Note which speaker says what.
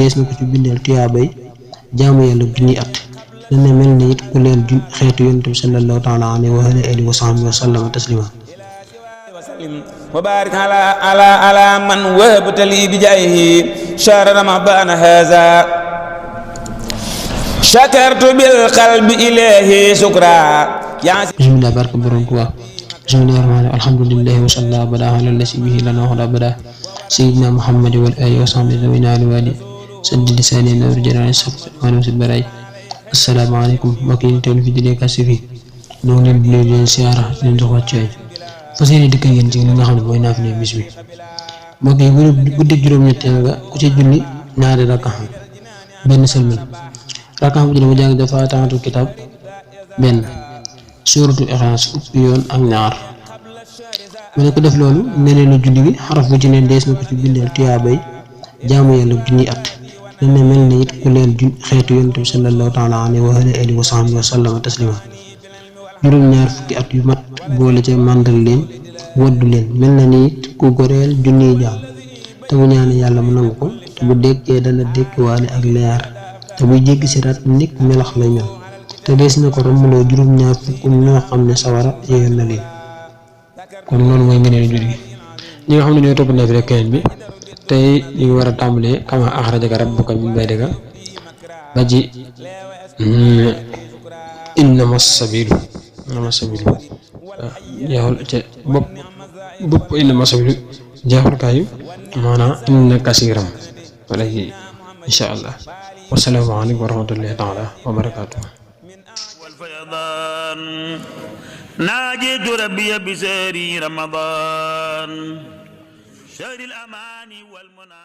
Speaker 1: dees na ko ci bindal tuyaabay jaamu yàlla junniy at dana mel ni it ku leen xeetu yonent bi sallallahu taala alayhi wa alihi wa sahbihi wa sallama taslima
Speaker 2: وبارك على من وهبت لي بجاهه شهر رمضان هذا شكرت بالقلب إليه شكرا
Speaker 1: بسم الله بارك borom Tuubaa بسم الله الرحمن الرحيم الحمد لله وصلى الله على الذي به لنا هدى بدا سيدنا محمد والآله وصحبه ذوينا الوالي سد لساني نور جلال الصفر وانا البراي السلام عليكم mbokk yi teewlu fi di Kassif ñoo ngi leen di nuyu leen siyaara leen jox wàccuwaay fas yéene dikk ngeen ci li nga xam ne mooy naafile bis bi mbokk yi guddi juróom-ñetteel nga ku ci julli ñaari rakkaam benn sëlmal rakkaam bu mu jàng dafa Faatihatul kitaab benn suuratul Ixlaas fukki yoon ak ñaar mu ne ko def loolu ngeneelu julli gi xaraf bu ci ne dees na ko ci bindal tuyaabay jaamu yàlla junniy at dana mel ni it ku leen xeetu yonent bi sallallahu taala alayhi wa alihi wa sahbihi wa sallama taslima juróom-ñaar fukki at yu mat boole ca màndal leen waddu leen mel na ni it ku goreel junniy jaam te bu ñaane yàlla mu nangu ko te bu dekkee dana dekkiwaale ak leer te buy jéggi siraat nit melax lay mel te dees na ko rombaloo juróom-ñaar fukk ñoo xam ne sawara yeyoon na leen kon loolu mooy ngëneelu julli gi ñi nga xam ne ñooy topp na fi rek keneen bi tey ñu ngi war a tàmbalee kama axrajaka rabbuka min baytika ba ci innama sabilu jeexul ca bopp innama sabilu jeexul kaayu maanaam inna kasiram wala insha allah wasalaamu aleykum wa rahmatullahi taala wa barakatuh ناجيت ربي بسهر رمضان شهر الأمان والمنى